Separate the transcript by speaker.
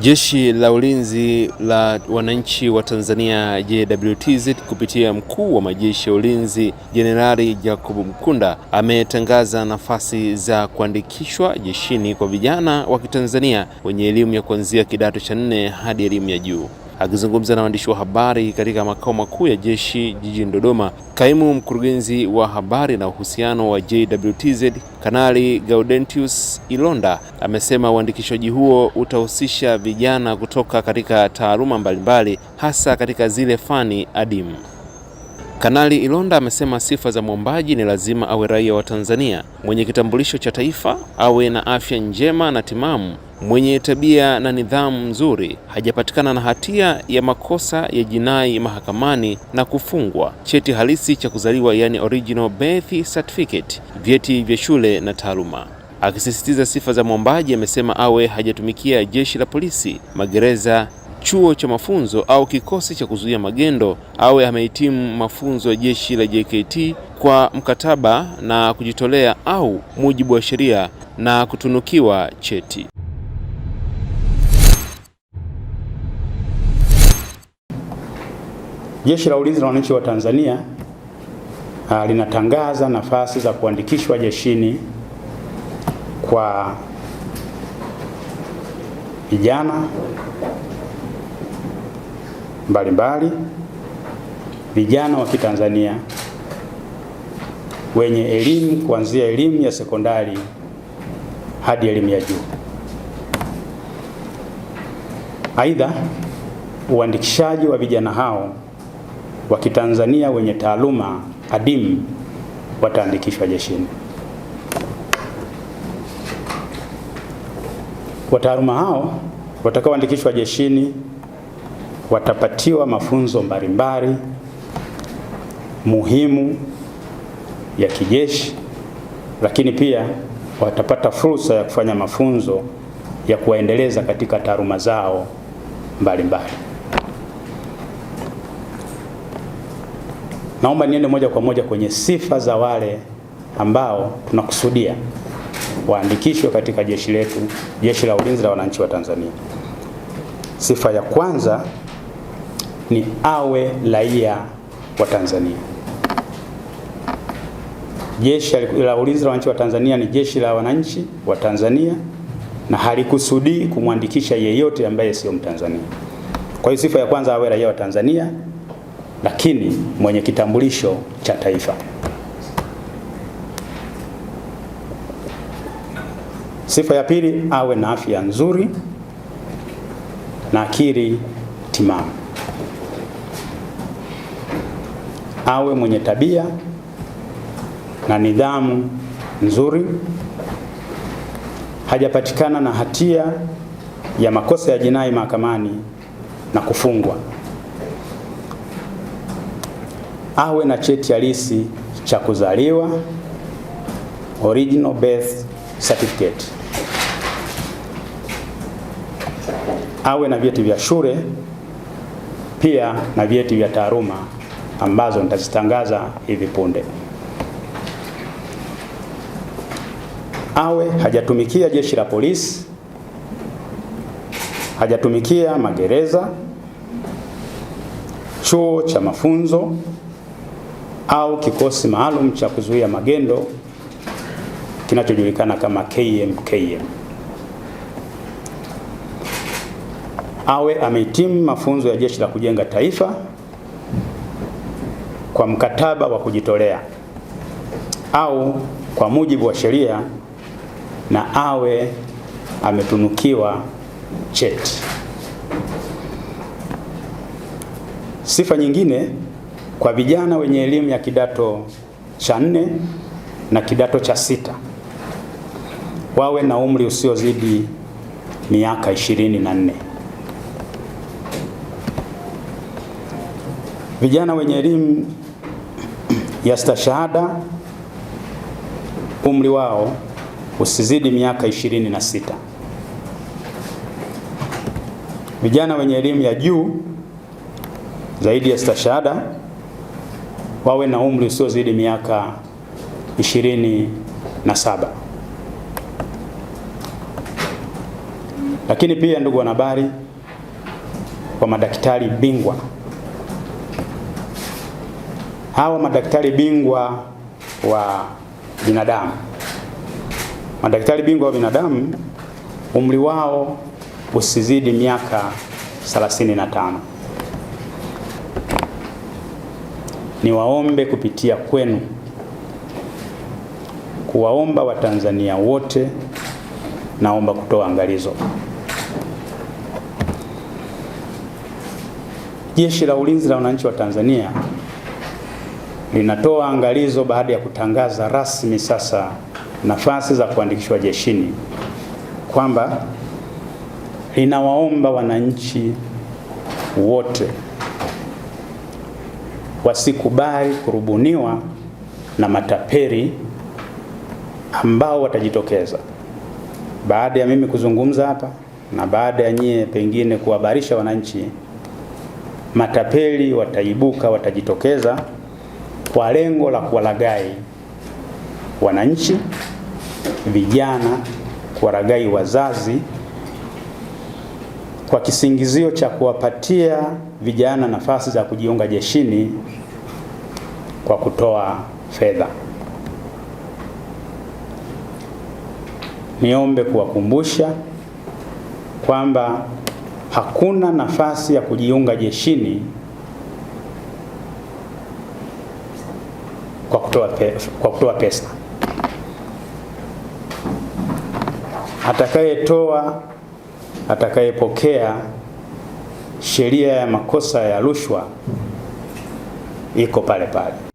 Speaker 1: Jeshi la Ulinzi la Wananchi wa Tanzania JWTZ kupitia Mkuu wa Majeshi ya Ulinzi Jenerali Jacob Mkunda ametangaza nafasi za kuandikishwa jeshini kwa vijana wa Kitanzania wenye elimu ya kuanzia kidato cha nne hadi elimu ya juu. Akizungumza na waandishi wa habari katika makao makuu ya jeshi jijini Dodoma, kaimu mkurugenzi wa habari na uhusiano wa JWTZ Kanali Gaudentius Ilonda amesema uandikishaji huo utahusisha vijana kutoka katika taaluma mbalimbali hasa katika zile fani adimu. Kanali Ilonda amesema sifa za mwombaji ni lazima awe raia wa Tanzania, mwenye kitambulisho cha taifa, awe na afya njema na timamu, mwenye tabia na nidhamu nzuri, hajapatikana na hatia ya makosa ya jinai mahakamani na kufungwa, cheti halisi cha kuzaliwa yani original birth certificate, vyeti vya shule na taaluma. Akisisitiza sifa za mwombaji, amesema awe hajatumikia jeshi la polisi, magereza, chuo cha mafunzo au kikosi cha kuzuia magendo, awe amehitimu mafunzo ya jeshi la JKT kwa mkataba na kujitolea au mujibu wa sheria na kutunukiwa cheti.
Speaker 2: Jeshi la Ulinzi la Wananchi wa Tanzania linatangaza nafasi za kuandikishwa jeshini kwa vijana mbalimbali, vijana wa Kitanzania wenye elimu kuanzia elimu ya sekondari hadi elimu ya juu. Aidha, uandikishaji wa vijana hao wa Kitanzania wenye taaluma adimu wataandikishwa jeshini. Wataaluma hao watakaoandikishwa jeshini watapatiwa mafunzo mbalimbali muhimu ya kijeshi, lakini pia watapata fursa ya kufanya mafunzo ya kuwaendeleza katika taaluma zao mbalimbali. Naomba niende moja kwa moja kwenye sifa za wale ambao tunakusudia waandikishwe katika jeshi letu, Jeshi la Ulinzi la Wananchi wa Tanzania. Sifa ya kwanza ni awe raia wa Tanzania. Jeshi la Ulinzi la Wananchi wa Tanzania ni jeshi la wananchi wa Tanzania na halikusudii kumwandikisha yeyote ambaye sio Mtanzania. Kwa hiyo sifa ya kwanza awe raia wa Tanzania, lakini mwenye kitambulisho cha taifa. Sifa ya pili, awe na afya nzuri na akili timamu, awe mwenye tabia na nidhamu nzuri, hajapatikana na hatia ya makosa ya jinai mahakamani na kufungwa, awe na cheti halisi cha kuzaliwa, original birth certificate, awe na vyeti vya shule pia na vyeti vya taaluma ambazo nitazitangaza hivi punde. Awe hajatumikia jeshi la polisi, hajatumikia magereza, chuo cha mafunzo au kikosi maalum cha kuzuia magendo kinachojulikana kama KMKM. Awe amehitimu mafunzo ya Jeshi la Kujenga Taifa kwa mkataba wa kujitolea au kwa mujibu wa sheria na awe ametunukiwa cheti. Sifa nyingine kwa vijana wenye elimu ya kidato cha nne na kidato cha sita wawe na umri usiozidi miaka 24. Vijana wenye elimu ya stashahada umri wao usizidi miaka 26. Vijana wenye elimu ya juu zaidi ya stashahada wawe na umri usiozidi miaka 27. Lakini pia ndugu wanahabari, kwa madaktari bingwa, hawa madaktari bingwa wa binadamu, madaktari bingwa wa binadamu umri wao usizidi miaka 35. Niwaombe kupitia kwenu kuwaomba Watanzania wote, naomba kutoa angalizo. Jeshi la Ulinzi la Wananchi wa Tanzania linatoa angalizo baada ya kutangaza rasmi sasa nafasi za kuandikishwa jeshini, kwamba linawaomba wananchi wote wasikubali kurubuniwa na matapeli ambao watajitokeza baada ya mimi kuzungumza hapa na baada ya nyie pengine kuhabarisha wananchi. Matapeli wataibuka, watajitokeza kwa lengo la kuwalaghai wananchi, vijana, kuwalaghai wazazi kwa kisingizio cha kuwapatia vijana nafasi za kujiunga jeshini kwa kutoa fedha. Niombe kuwakumbusha kwamba hakuna nafasi ya kujiunga jeshini kwa kutoa pesa. Atakayetoa, atakayepokea, sheria ya makosa ya rushwa iko pale pale.